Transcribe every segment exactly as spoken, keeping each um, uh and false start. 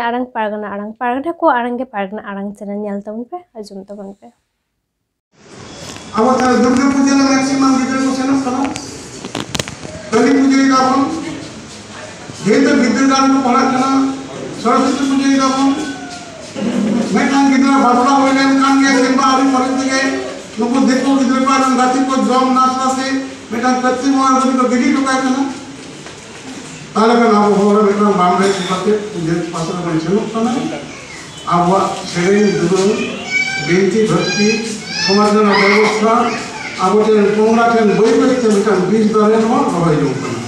ᱟᱲᱟᱝ ᱯᱟᱨᱜᱟᱱᱟ ᱟᱲᱟᱝ, ᱯᱟᱨᱜᱟᱱᱟ ᱠᱚ ᱟᱲᱟᱝ ᱜᱮ ᱯᱟᱨᱜᱟᱱᱟ ᱟᱲᱟᱝ ᱪᱮᱱᱮᱞ ᱧᱮᱞ ᱛᱟᱵᱚᱱ ᱯᱮ, ᱟᱸᱡᱚᱢ ᱛᱟᱵᱚᱱ ᱯᱮ᱾ ᱟᱵᱚ ᱛᱟᱦᱞᱮ ᱫᱩᱨᱜᱟᱹ ᱯᱩᱡᱟᱹ ᱨᱮ ᱢᱮᱠᱥᱤᱢᱟᱢ ᱜᱤᱫᱽᱨᱟᱹ ᱠᱚ ᱥᱮᱱᱚᱜ ᱠᱟᱱᱟ, ᱠᱟᱹᱞᱤ ᱯᱩᱡᱟᱹᱭ ᱫᱟᱵᱚᱱ, ᱡᱮᱦᱮᱛᱩ ᱵᱤᱫᱽᱫᱟᱹᱜᱟᱲ ᱨᱮᱠᱚ ᱯᱟᱲᱦᱟᱜ ᱠᱟᱱᱟ, ᱥᱚᱨᱚᱥᱚᱛᱤ ᱯᱩᱡᱟᱹᱭ ᱫᱟᱵᱚᱱ᱾ ᱢᱤᱫᱴᱟᱝ ᱜᱤᱫᱽᱨᱟᱹ ᱵᱟᱯᱞᱟ ᱦᱩᱭ ᱞᱮᱱᱠᱷᱟᱱ ᱜᱮ ᱠᱤᱝᱵᱟ ᱟᱹᱣᱨᱤ ᱯᱚᱨᱮ ᱛᱮᱜᱮ ᱱᱩᱠᱩ ᱫᱤᱠᱩ ᱜᱤᱫᱽᱨᱟᱹ ᱠᱚ ᱟᱨ ᱜᱟᱛᱮ ᱠᱚ ᱡᱚᱢ ᱱᱟᱥᱛᱟ ᱥᱮ ᱢᱤᱫᱴᱟᱝ ᱠᱟᱹᱴᱤᱡ ᱢᱟᱹᱭ ᱵᱟᱹᱵᱩ ᱠᱚ ᱜᱤᱰᱤ ᱦᱚᱴᱚ ᱠᱟᱭ ᱠᱟᱱᱟ᱾ ᱛᱟᱦᱞᱮ ᱠᱷᱟᱱ ᱟᱵᱚ ᱦᱚᱲ ᱢᱤᱫᱴᱟᱝ ᱵᱟᱝ ᱨᱮ ᱠᱟᱛᱮ ᱯᱩᱡᱟᱹ ᱯᱟᱥᱟ ᱨᱮᱵᱚᱱ ᱥᱮᱱᱚᱜ ᱠᱟᱱᱟ᱾ ᱟᱵᱚᱣᱟᱜ ᱥᱮᱨᱮᱧ ᱫᱩᱨᱟᱹᱝ, ᱵᱤᱱᱛᱤ ᱵᱷᱚᱠᱛᱤ, ᱥᱚᱢᱟᱡᱽ ᱨᱮᱱᱟᱜ ᱵᱮᱵᱚᱥᱛᱷᱟ, ᱟᱵᱚ ᱴᱷᱮᱱ ᱯᱚᱝᱲᱟ ᱴᱷᱮᱱ ᱵᱟᱹᱭ ᱵᱟᱹᱭ ᱛᱮ ᱢᱤᱫᱴᱟᱝ ᱵᱤᱡᱽ ᱫᱟᱨᱮ ᱱᱚᱣᱟ ᱨᱚᱦᱚᱭ ᱡᱚᱝ ᱠᱟᱱᱟ᱾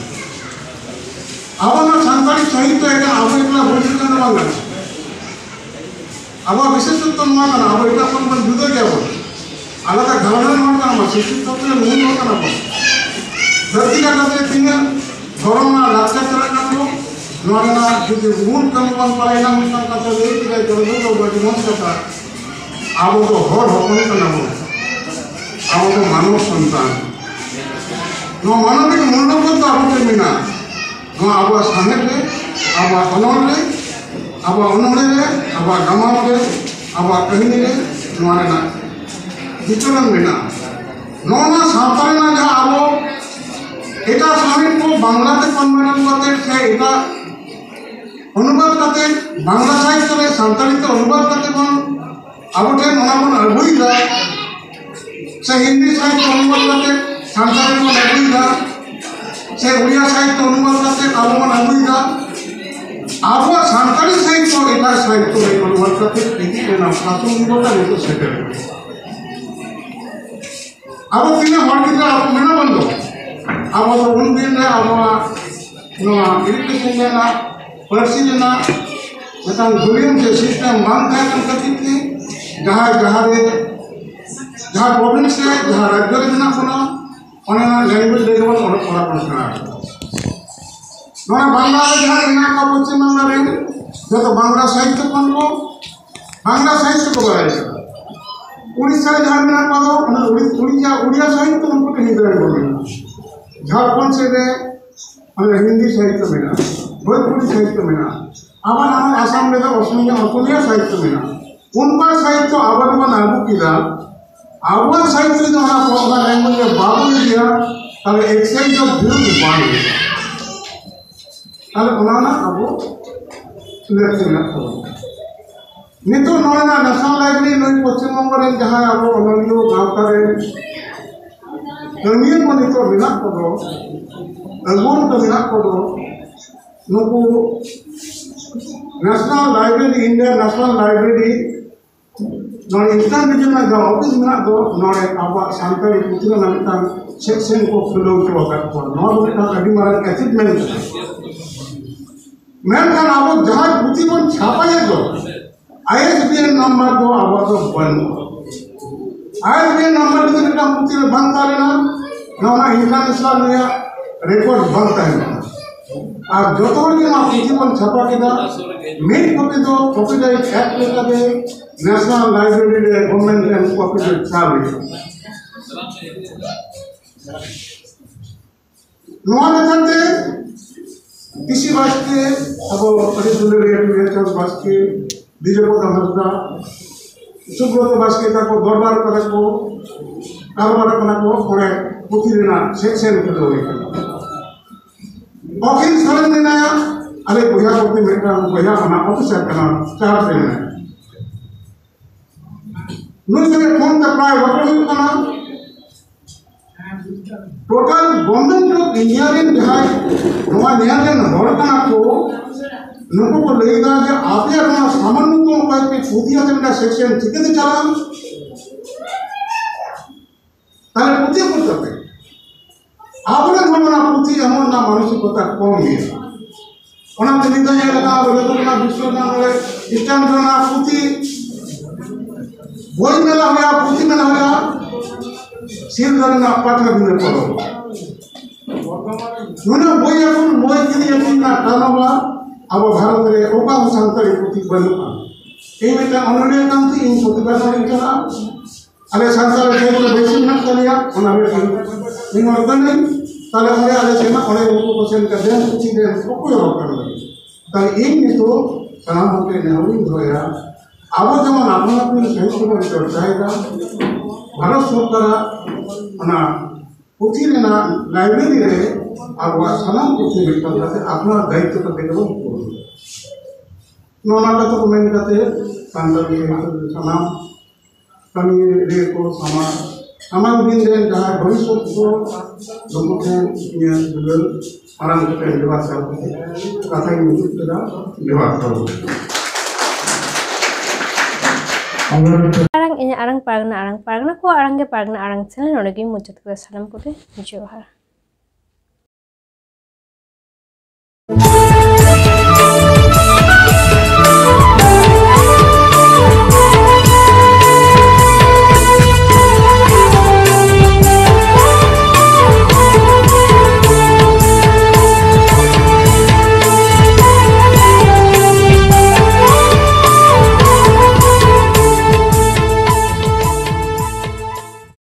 ᱟᱵᱚ ᱱᱚᱣᱟ ᱥᱟᱱᱛᱟᱲᱤ ᱥᱟᱦᱤᱛᱛᱚ ᱮᱠᱷᱮᱱ ᱟᱵᱚ ᱮᱠᱞᱟ ᱵᱚᱱ ᱞᱮᱠᱷᱟᱱ ᱫᱚ ᱵᱟᱝ ᱜᱟᱱᱚᱜᱼᱟ᱾ ᱟᱵᱚᱣᱟᱜ ᱵᱤᱥᱮᱥᱚᱛᱛᱚ ᱱᱚᱣᱟ ᱠᱟᱱᱟ, ᱟᱵᱚ ᱮᱴᱟᱜ ᱠᱷᱚᱱ ᱵᱚᱱ ᱡᱩᱫᱟᱹ ᱜᱮᱭᱟᱵᱚᱱ᱾ ᱟᱞᱟᱫᱟ ᱜᱷᱟᱨᱚᱸᱡᱽ ᱨᱮᱱ ᱦᱚᱲ ᱠᱟᱱᱟ ᱵᱚᱱ, ᱥᱤᱠᱠᱷᱤᱛ ᱛᱚᱛᱛᱷᱚ ᱨᱮᱱ ᱢᱩᱞ ᱦᱚᱲ ᱠᱟᱱᱟ ᱵᱚᱱ᱾ ᱫᱷᱟᱹᱨᱛᱤ ᱠᱟᱛᱷᱟ ᱛᱮ ᱛᱤᱱᱟᱹᱜ ᱫᱷᱚᱨᱚᱢ ᱨᱮᱱᱟᱜ ᱞᱟᱠᱪᱟᱨ ᱪᱟᱞᱟᱜ ᱠᱟᱱ ᱫᱚ, ᱱᱚᱣᱟ ᱨᱮᱱᱟᱜ ᱡᱩᱫᱤ ᱢᱩᱞ ᱠᱟᱹᱢᱤ ᱵᱚᱱ ᱯᱟᱞᱟᱭ ᱮᱱᱟ, ᱢᱤᱫᱴᱟᱝ ᱠᱟᱛᱷᱟ ᱞᱟᱹᱭ ᱠᱮᱫᱟᱭ ᱜᱩᱨᱩ ᱫᱚ ᱵᱟᱹᱡᱩ ᱢᱚᱱ ᱠᱟᱛᱷᱟ, ᱟᱵᱚ ᱫᱚ ᱦᱚᱲ ᱦᱚᱯᱚᱱ ᱠᱟᱱᱟ ᱵᱚᱱ, ᱟᱵᱚ ᱫᱚ ᱢᱟᱱᱚᱵ ᱥᱚᱱᱛᱟᱱ᱾ ᱱᱚᱣᱟ ᱢᱟᱱᱚᱵᱤᱠ ᱢᱩᱞᱞᱚᱵᱳᱫᱷ ᱫᱚ ᱟᱵᱚ ᱴᱷᱮᱱ ᱢᱮᱱᱟᱜᱼᱟ᱾ ᱱᱚᱣᱟ ᱟᱵᱚᱣᱟᱜ ᱥᱟᱶᱦᱮᱫ ᱨᱮ, ᱟᱵᱚᱣᱟᱜ ᱚᱱᱚᱞ ᱨᱮ, ᱟᱵᱚᱣᱟᱜ ᱚᱱᱚᱬᱦᱮ ᱨᱮ, ᱟᱵᱚᱣᱟᱜ ᱜᱟᱢᱟᱢ ᱨᱮ, ᱟᱵᱚᱣᱟᱜ ᱠᱟᱹᱦᱱᱤ ᱨᱮ ᱱᱚᱣᱟ ᱨᱮᱱᱟᱜ ᱵᱤᱪᱚᱨᱚᱱ ᱢᱮᱱᱟᱜᱼᱟ᱾ ᱱᱚᱣᱟ ᱥᱟᱶᱛᱟ ᱨᱮᱱᱟᱜ ᱡᱟᱦᱟᱸ ᱟᱵᱚ ᱮᱴᱟᱜ ᱥᱟᱶᱦᱮᱫ ᱠᱚ ᱵᱟᱝᱞᱟ ᱛᱮ ᱠᱚᱱᱵᱷᱟᱨᱴ ᱠᱟᱛᱮ ᱥᱮ ᱮᱴᱟᱜ ᱚᱱᱩᱵᱟᱫ ᱠᱟᱛᱮ, ᱵᱟᱝᱞᱟ ᱥᱟᱦᱤᱛᱛᱚ ᱨᱮ ᱥᱟᱱᱛᱟᱲᱤ ᱛᱮ ᱚᱱᱩᱵᱟᱫ ᱠᱟᱛᱮ ᱵᱚᱱ ᱟᱵᱚ ᱴᱷᱮᱱ ᱚᱱᱟ ᱵᱚᱱ ᱟᱹᱜᱩᱭᱮᱫᱟ, ᱥᱮ ᱦᱤᱱᱫᱤ ᱥᱟᱦᱤᱛᱛᱚ ᱚᱱᱩᱵᱟᱫ ᱠᱟᱛᱮ ᱥᱟᱱᱛᱟᱲᱤ ᱵᱚᱱ ᱟᱹᱜᱩᱭᱮᱫᱟ, ᱥᱮ ᱩᱲᱤᱭᱟ ᱥᱟᱦᱤᱛᱛᱚ ᱚᱱᱩᱵᱟᱫ ᱠᱟᱛᱮ ᱟᱵᱚ ᱵᱚᱱ ᱟᱹᱜᱩᱭᱮᱫᱟ᱾ ᱟᱵᱚᱣᱟᱜ ᱥᱟᱱᱛᱟᱲᱤ ᱥᱟᱦᱤᱛᱛᱚ ᱮᱴᱟᱜ ᱥᱟᱦᱤᱛᱛᱚ ᱨᱮ ᱚᱱᱩᱵᱟᱫ ᱠᱟᱛᱮ ᱤᱫᱤ ᱨᱮᱱᱟᱜ ᱯᱨᱟᱥᱚᱝᱜᱤᱠᱚᱛᱟ ᱱᱤᱛᱚᱜ ᱥᱮᱴᱮᱨ ᱮᱱᱟ᱾ ᱟᱵᱚ ᱛᱤᱱᱟᱹᱜ ᱦᱚᱲ ᱜᱤᱫᱽᱨᱟᱹ ᱟᱵᱚ ᱢᱮᱱᱟᱜ ᱵᱚᱱ ᱫᱚ, ᱟᱵᱚ ᱫᱚ ᱩᱱ ᱫᱤᱱ ᱨᱮ ᱟᱵᱚᱣᱟᱜ ᱱᱚᱣᱟ ᱮᱰᱩᱠᱮᱥᱚᱱ ᱨᱮᱱᱟᱜ, ᱯᱟᱹᱨᱥᱤ ᱨᱮᱱᱟᱜ ᱢᱤᱫᱴᱟᱝ ᱵᱷᱚᱞᱤᱭᱩᱢ ᱥᱮ ᱥᱤᱥᱴᱮᱢ ᱵᱟᱝ ᱛᱟᱦᱮᱸ ᱠᱟᱱ ᱠᱷᱟᱹᱛᱤᱨ ᱛᱮ ᱡᱟᱦᱟᱸ, ᱡᱟᱦᱟᱸ ᱨᱮ, ᱡᱟᱦᱟᱸ ᱯᱨᱚᱵᱷᱤᱱᱥ ᱨᱮ, ᱡᱟᱦᱟᱸ ᱨᱟᱡᱽᱡᱚ ᱨᱮ ᱢᱮᱱᱟᱜ ᱵᱚᱱᱟ, ᱚᱱᱟ ᱞᱮᱝᱜᱩᱭᱮᱡᱽ ᱨᱮᱜᱮ ᱵᱚᱱ ᱚᱞᱚᱜ ᱯᱟᱲᱦᱟᱜ ᱵᱚᱱ ᱥᱮᱬᱟ ᱟᱠᱟᱫᱟ᱾ ᱱᱚᱣᱟ ᱵᱟᱝᱞᱟ ᱨᱮ ᱡᱟᱦᱟᱸ ᱢᱮᱱᱟᱜ ᱠᱚᱣᱟ ᱯᱚᱥᱪᱤᱢ ᱵᱟᱝᱞᱟ ᱨᱮᱱ, ᱡᱚᱛᱚ ᱵᱟᱝᱞᱟ ᱥᱟᱦᱤᱛᱛᱚ ᱠᱷᱚᱱ ᱠᱚ, ᱵᱟᱝᱞᱟ ᱥᱟᱦᱤᱛᱛᱚ ᱠᱚ ᱵᱟᱲᱟᱭ ᱠᱟᱫᱟ᱾ ᱩᱲᱤᱥᱥᱟ ᱨᱮ ᱡᱟᱦᱟᱸ ᱢᱮᱱᱟᱜ ᱠᱚᱣᱟ ᱫᱚ, ᱚᱱᱟ ᱩᱲᱤ-, ᱩᱲᱤᱭᱟ, ᱩᱲᱤᱭᱟ ᱥᱟᱦᱤᱛᱛᱚ ᱩᱱᱠᱩ ᱴᱷᱮᱱ ᱜᱤᱫᱽᱨᱟᱹ ᱠᱚ ᱢᱮᱱᱟᱜᱼᱟ᱾ ᱡᱷᱟᱲᱠᱷᱚᱸᱰ ᱥᱮᱫ ᱨᱮ ᱚᱱᱟ ᱦᱤᱱᱫᱤ ᱥᱟᱦᱤᱛᱛᱚ ᱢᱮᱱᱟᱜᱼᱟ, ᱵᱷᱳᱡᱽᱯᱩᱨᱤ ᱥᱟᱦᱤᱛᱛᱚ ᱢᱮᱱᱟᱜᱼᱟ᱾ ᱟᱵᱟᱨ ᱟᱢᱟᱜ ᱟᱥᱟᱢ ᱨᱮᱫᱚ ᱚᱥᱚᱢᱤᱭᱟ, ᱚᱥᱚᱢᱤᱭᱟ ᱥᱟᱦᱤᱛᱛᱚ ᱢᱮᱱᱟᱜᱼᱟ᱾ ᱩᱱᱠᱩᱣᱟᱜ ᱥᱟᱦᱤᱛᱛᱚ ᱟᱵᱚ ᱫᱚᱵᱚᱱ ᱟᱹᱜᱩ ᱠᱮᱫᱟ, ᱟᱵᱚᱣᱟᱜ ᱥᱟᱦᱤᱛᱛᱚ ᱡᱩᱫᱤ ᱚᱱᱟ ᱯᱚᱨᱥᱚᱱᱟᱞ ᱞᱮᱝᱜᱩᱭᱮᱡᱽ ᱨᱮ ᱵᱟᱵᱚᱱ ᱤᱫᱤᱭᱟ, ᱛᱟᱦᱞᱮ ᱮᱠᱥᱪᱮᱧᱡᱽ ᱫᱚ ᱵᱤᱨᱩᱫᱷ ᱵᱟᱝ ᱦᱩᱭᱩᱜᱼᱟ᱾ ᱛᱟᱦᱞᱮ ᱚᱱᱟ ᱨᱮᱱᱟᱜ ᱟᱵᱚ ᱞᱟᱹᱠᱛᱤ ᱢᱮᱱᱟᱜ ᱛᱟᱵᱚᱱᱟ᱾ ᱱᱤᱛᱚᱜ ᱱᱚᱣᱟ ᱨᱮᱱᱟᱜ ᱱᱮᱥᱚᱱᱟᱞ ᱞᱟᱭᱵᱨᱮᱨᱤ ᱱᱩᱭ ᱯᱚᱥᱪᱤᱢ ᱵᱚᱝᱜᱚ ᱨᱮᱱ ᱡᱟᱦᱟᱸᱭ ᱟᱵᱚ ᱚᱱᱚᱞᱤᱭᱟᱹ ᱜᱟᱶᱛᱟ ᱨᱮ ᱠᱟᱹᱢᱤᱭᱟᱹ ᱠᱚ ᱱᱤᱛᱚᱜ ᱢᱮᱱᱟᱜ ᱠᱚᱫᱚ, ᱟᱹᱜᱩᱣᱟᱹᱱ ᱠᱚ ᱢᱮᱱᱟᱜ ᱠᱚᱫᱚ, ᱱᱩᱠᱩ national library, India national library, ᱱᱚᱰᱮ ᱤᱥᱴᱟᱨᱱ ᱨᱤᱡᱤᱭᱚᱱ ᱨᱮᱱᱟᱜ ᱡᱟᱦᱟᱸ ᱚᱯᱷᱤᱥ ᱢᱮᱱᱟᱜ ᱫᱚ, ᱱᱚᱰᱮ ᱟᱵᱚᱣᱟᱜ ᱥᱟᱱᱛᱟᱲᱤ ᱯᱩᱛᱷᱤ ᱨᱮᱱᱟᱜ ᱢᱤᱫᱴᱟᱝ ᱥᱮᱠᱥᱚᱱ ᱠᱚ ᱠᱷᱩᱞᱟᱹᱣ ᱦᱚᱪᱚ ᱟᱠᱟᱫ ᱠᱚᱣᱟ᱾ ᱱᱚᱣᱟ ᱫᱚ ᱢᱤᱫᱴᱟᱝ ᱟᱹᱰᱤ ᱢᱟᱨᱟᱝ ᱮᱪᱤᱵᱷᱢᱮᱱᱴ ᱠᱟᱱᱟ᱾ ᱢᱮᱱᱠᱷᱟᱱ ᱟᱵᱚ ᱡᱟᱦᱟᱸ ᱯᱩᱛᱷᱤ ᱵᱚᱱ ᱪᱷᱟᱯᱟᱭᱮᱫ ᱫᱚ, ᱟᱭᱮᱥᱵᱤᱮᱱ ᱱᱟᱢᱵᱟᱨ ᱫᱚ ᱟᱵᱚᱣᱟᱜ ᱫᱚ ᱵᱟᱹᱱᱩᱜᱼᱟ᱾ ᱟᱭᱮᱥᱵᱤᱮᱱ ᱱᱟᱢᱵᱟᱨ ᱡᱩᱫᱤ ᱢᱤᱫᱴᱟᱝ ᱯᱩᱛᱷᱤ ᱨᱮ ᱵᱟᱝ ᱛᱟᱦᱮᱸ ᱞᱮᱱᱟ, ᱱᱚᱣᱟ ᱤᱱᱴᱟᱨᱱᱮᱥᱚᱱᱟᱞ ᱨᱮᱭᱟᱜ ᱨᱮᱠᱚᱨᱰ ᱵᱟᱝ ᱛᱟᱦᱮᱸ ᱞᱮᱱᱟ᱾ ᱟᱨ ᱡᱚᱛᱚ ᱦᱚᱲ ᱜᱮ ᱱᱚᱣᱟ ᱯᱩᱛᱷᱤ ᱵᱚᱱ ᱪᱷᱟᱯᱟ ᱠᱮᱫᱟ, ᱢᱤᱫ ᱠᱚᱯᱤ ᱫᱚ ᱠᱚᱯᱤᱨᱟᱭᱤᱴ ᱮᱠᱴ ᱞᱮᱠᱟᱛᱮ ᱱᱮᱥᱚᱱᱟᱞ ᱞᱟᱭᱵᱨᱮᱨᱤ ᱨᱮ ᱜᱚᱵᱷᱚᱨᱱᱢᱮᱱᱴ ᱴᱷᱮᱱ ᱠᱚᱯᱤᱨᱟᱭᱤᱴ ᱪᱟᱞ ᱦᱩᱭᱩᱜᱼᱟ᱾ ᱱᱚᱣᱟ ᱞᱮᱠᱟᱛᱮ ᱯᱤᱥᱤ ᱵᱟᱥᱠᱮ, ᱟᱵᱚ ᱟᱹᱰᱤ ᱫᱩᱞᱟᱹᱲᱤᱭᱟᱹ ᱵᱤᱨᱪᱚᱱᱫᱽ ᱵᱟᱥᱠᱮ, ᱵᱤᱡᱚᱭᱯᱚᱫᱚ ᱦᱟᱸᱥᱫᱟ, ᱥᱩᱵᱨᱚᱛᱚ ᱵᱟᱥᱠᱮ ᱛᱟᱠᱚ ᱫᱚᱨᱵᱟᱨ ᱠᱟᱱᱟ ᱠᱚ, ᱠᱟᱨᱵᱟᱨ ᱠᱟᱱᱟ ᱠᱚ, ᱚᱸᱰᱮ ᱯᱩᱛᱷᱤ ᱨᱮᱱᱟᱜ ᱥᱮᱠᱥᱮᱱ ᱠᱷᱩᱞᱟᱹᱣ ᱦᱩᱭ ᱠᱟᱱᱟ᱾ ᱚᱠᱤᱞ ᱥᱚᱨᱮᱱ ᱢᱮᱱᱟᱭᱟ, ᱟᱞᱮ ᱵᱚᱭᱦᱟ ᱠᱚᱛᱮ ᱢᱤᱫᱴᱟᱝ ᱵᱚᱭᱦᱟ ᱚᱱᱟ ᱚᱯᱷᱤᱥᱟᱨ ᱠᱟᱱᱟ, ᱪᱟᱨ ᱨᱮ ᱢᱮᱱᱟᱭᱟ᱾ ᱱᱩᱭ ᱥᱚᱸᱜᱮ ᱯᱷᱳᱱ ᱛᱮ ᱯᱨᱟᱭ ᱨᱚᱯᱚᱲ ᱦᱩᱭᱩᱜ ᱠᱟᱱᱟ᱾ ᱴᱳᱴᱟᱞ ᱜᱚᱵᱷᱚᱨᱱᱢᱮᱱᱴ ᱚᱯᱷ ᱤᱱᱰᱤᱭᱟ ᱨᱮᱱ ᱡᱟᱦᱟᱸᱭ ᱱᱚᱣᱟ ᱧᱮᱞ ᱨᱮᱱ ᱦᱚᱲ ᱠᱟᱱᱟ ᱠᱚ, ᱱᱩᱠᱩ ᱠᱚ ᱞᱟᱹᱭ ᱮᱫᱟ ᱡᱮ ᱟᱯᱮᱭᱟᱜ ᱱᱚᱣᱟ ᱥᱟᱢᱟᱱᱱᱚ ᱛᱚ ᱚᱠᱚᱭ ᱯᱮ ᱯᱩᱛᱷᱤ ᱟᱛᱮ ᱢᱤᱫᱴᱟᱝ ᱥᱮᱠᱥᱮᱱ ᱪᱤᱠᱟᱹᱛᱮ ᱪᱟᱞᱟᱜᱼᱟ? ᱛᱟᱦᱞᱮ ᱯᱩᱛᱷᱤ ᱚᱠᱚᱭ ᱛᱟᱯᱮ? ᱟᱵᱚᱨᱮᱱ ᱦᱚᱲ ᱚᱱᱟ ᱯᱩᱛᱷᱤ ᱮᱢᱚᱜ ᱨᱮᱱᱟᱜ ᱢᱟᱱᱚᱥᱤᱠᱚᱛᱟ ᱠᱚᱢ ᱜᱮᱭᱟ᱾ ᱚᱱᱟᱛᱮ ᱱᱤᱛᱚᱜ ᱧᱮᱞ ᱟᱠᱟᱱᱟ, ᱟᱵᱚ ᱡᱚᱛᱚ ᱠᱷᱚᱱᱟᱜ ᱵᱤᱥᱥᱚ ᱨᱮᱱᱟᱜ ᱱᱚᱰᱮ ᱥᱴᱮᱱᱰ ᱨᱮᱱᱟᱜ ᱯᱩᱛᱷᱤ, ᱵᱳᱭ ᱢᱮᱞᱟ ᱦᱩᱭᱩᱜᱼᱟ, ᱯᱩᱛᱷᱤ ᱢᱮᱞᱟ ᱦᱩᱭᱩᱜᱼᱟ, ᱥᱤᱞᱫᱟᱹ ᱨᱮᱱᱟᱜ ᱯᱟᱴᱷᱟᱵᱤᱸᱫᱟᱹ ᱯᱚᱨᱚᱵᱽ᱾ ᱱᱩᱱᱟᱹᱜ ᱵᱳᱭ ᱮᱠᱷᱚᱱ ᱵᱳᱭ ᱠᱤᱨᱤᱧ ᱟᱹᱠᱷᱨᱤᱧ ᱨᱮᱱᱟᱜ ᱴᱟᱱ ᱟᱵᱚ ᱵᱷᱟᱨᱚᱛ ᱨᱮ ᱚᱠᱟ ᱦᱚᱸ ᱥᱟᱱᱛᱟᱲᱤ ᱯᱩᱛᱷᱤ ᱵᱟᱹᱱᱩᱜᱼᱟ᱾ ᱤᱧ ᱢᱤᱫᱴᱟᱝ ᱚᱱᱚᱞᱤᱭᱟᱹ ᱠᱟᱱ ᱛᱮ ᱤᱧ ᱯᱨᱚᱛᱤᱵᱟᱫ ᱤᱧ ᱪᱟᱞᱟᱜᱼᱟ᱾ ᱟᱞᱮ ᱥᱟᱱᱛᱟᱲ ᱡᱟᱹᱛ ᱨᱮ ᱵᱮᱥᱤ ᱢᱮᱱᱟᱜ ᱛᱟᱞᱮᱭᱟ, ᱚᱱᱟ ᱨᱮ ᱤᱧ ᱚᱨᱜᱟᱱᱟᱹᱧ, ᱛᱟᱦᱞᱮ ᱚᱸᱰᱮ ᱟᱞᱮ ᱥᱮᱱᱟᱜ ᱚᱸᱰᱮ ᱩᱱᱠᱩ ᱠᱚ ᱥᱮᱱ ᱠᱟᱛᱮ ᱯᱩᱛᱷᱤ ᱨᱮ ᱚᱠᱚᱭ ᱚᱞᱚᱜ ᱠᱟᱱ ᱞᱟᱹᱜᱤᱫ? ᱛᱟᱦᱞᱮ ᱤᱧ ᱱᱤᱛᱚᱜ ᱥᱟᱱᱟᱢ ᱦᱚᱲ ᱴᱷᱮᱱ ᱱᱮᱦᱚᱨᱤᱧ ᱫᱚᱦᱚᱭᱟ, ᱟᱵᱚ ᱡᱮᱢᱚᱱ ᱟᱯᱱᱟ ᱟᱹᱯᱱᱤ ᱥᱟᱦᱤᱛᱛᱚ ᱵᱚᱱ ᱪᱚᱨᱪᱟᱭᱮᱫᱟ, ᱵᱷᱟᱨᱚᱛ ᱥᱚᱨᱠᱟᱨᱟᱜ ᱚᱱᱟ ᱯᱩᱛᱷᱤ ᱨᱮᱱᱟᱜ ᱞᱟᱭᱵᱨᱮᱨᱤ ᱨᱮ ᱟᱵᱚᱣᱟᱜ ᱥᱟᱱᱟᱢ ᱯᱩᱛᱷᱤ ᱢᱤᱫᱴᱟᱝ ᱠᱟᱛᱮ ᱟᱯᱱᱟᱨ ᱫᱟᱭᱤᱛᱛᱚ ᱠᱟᱛᱮ ᱜᱮᱵᱚᱱ ᱯᱩᱨᱟᱹᱣᱟ᱾ ᱱᱚᱣᱟ ᱠᱟᱛᱷᱟ ᱠᱚ ᱢᱮᱱ ᱠᱟᱛᱮ ᱥᱟᱱᱛᱟᱲᱤ ᱥᱟᱦᱤᱛᱛᱚ ᱨᱮ ᱥᱟᱱᱟᱢ ᱠᱟᱹᱢᱤ ᱨᱮ ᱠᱚ ᱥᱟᱢᱟᱝ, ᱥᱟᱢᱟᱝ ᱫᱤᱱ ᱨᱮᱱ ᱡᱟᱦᱟᱸᱭ ᱵᱷᱚᱵᱤᱥᱥᱚᱛ ᱠᱚ, ᱱᱩᱠᱩ ᱴᱷᱮᱱ ᱤᱧᱟᱹᱜ ᱫᱩᱞᱟᱹᱲ ᱢᱟᱨᱟᱝ ᱠᱟᱛᱮ ᱡᱚᱦᱟᱨ ᱡᱚᱦᱟᱨ ᱠᱟᱛᱮ ᱠᱟᱛᱷᱟᱧ ᱢᱩᱪᱟᱹᱫ ᱠᱮᱫᱟ᱾ ᱡᱚᱦᱟᱨ ᱡᱚᱦᱟᱨ᱾ ᱟᱲᱟᱝ ᱤᱧᱟᱹᱜ ᱟᱲᱟᱝ ᱯᱟᱨᱜᱟᱱᱟ ᱟᱲᱟᱝ ᱯᱟᱨᱜᱟᱱᱟ ᱠᱚ ᱟᱲᱟᱝ ᱜᱮ ᱯᱟᱨᱜᱟᱱᱟ ᱟᱲᱟᱝ ᱪᱮᱱᱮᱞ ᱱᱚᱰᱮ ᱜᱮᱧ ᱢᱩᱪᱟᱹᱫ ᱠᱮᱫᱟ᱾ ᱥᱟᱱᱟᱢ ᱠᱚᱜᱮ ᱡᱚᱦᱟᱨ᱾